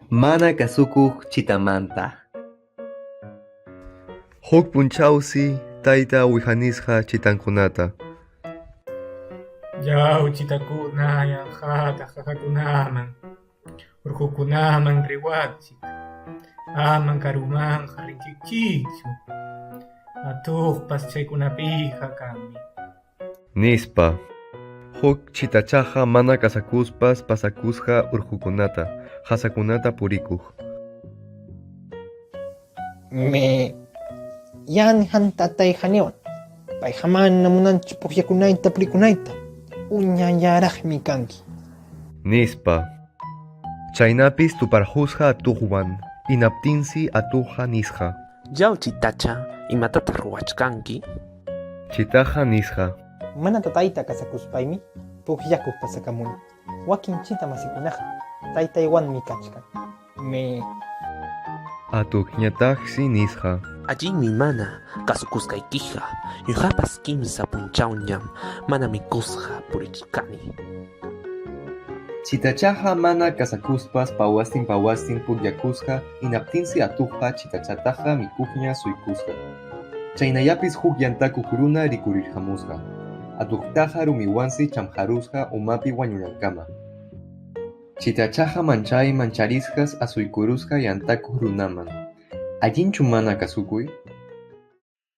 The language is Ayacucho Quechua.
Mana kasukuq chitamanta. Huk punchawsi tayta uwihanisqa chitankunata. Yaw chitakuna yanqata qaqakunaman, urqukunaman riwaqchik, aman karumanqa rinkichikchu, atuqpas chaykunapiqa kanmi. Nispa. Huk chitachaqa mana kasakuspas pasakusqa urqukunata, qasakunata purikuq. Me yanqan tatayqa niwan. Payqa mana munanchu pukllakunayta purikunayta. Uñallaraqmi kanki. Nispa. Chaynapis tuparqusqa atuqwan, hinaptinsi atuqqa nisqa. Yaw chitacha, imatataq ruwachkanki? Chitaqa nisqa. Mana tatayta kasakuspaymi pukllakuq pasakamuni. Wakin chita masikunaqa taytaywanmi kachkan. Me. Atuqñataqsi nisqa. Allinmi mana kasukusqaykiqa, ñuqapas kimsa punchawñam mana mikusqa purichkani. Chitachaqa mana kasakuspas pawastin pawastin pukllakusqa, hinaptinsi atuqqa chitachataqa mikuqña suykusqa. Chaynallapis huk yantakuq runa rikurirqamusqa. Atuqtaqa rumiwansi chamqarusqa umanpi wañunankama. Chitachaqa manchay mancharisqas asuykurusqa yantakuq runaman. Allinchu mana kasukuy?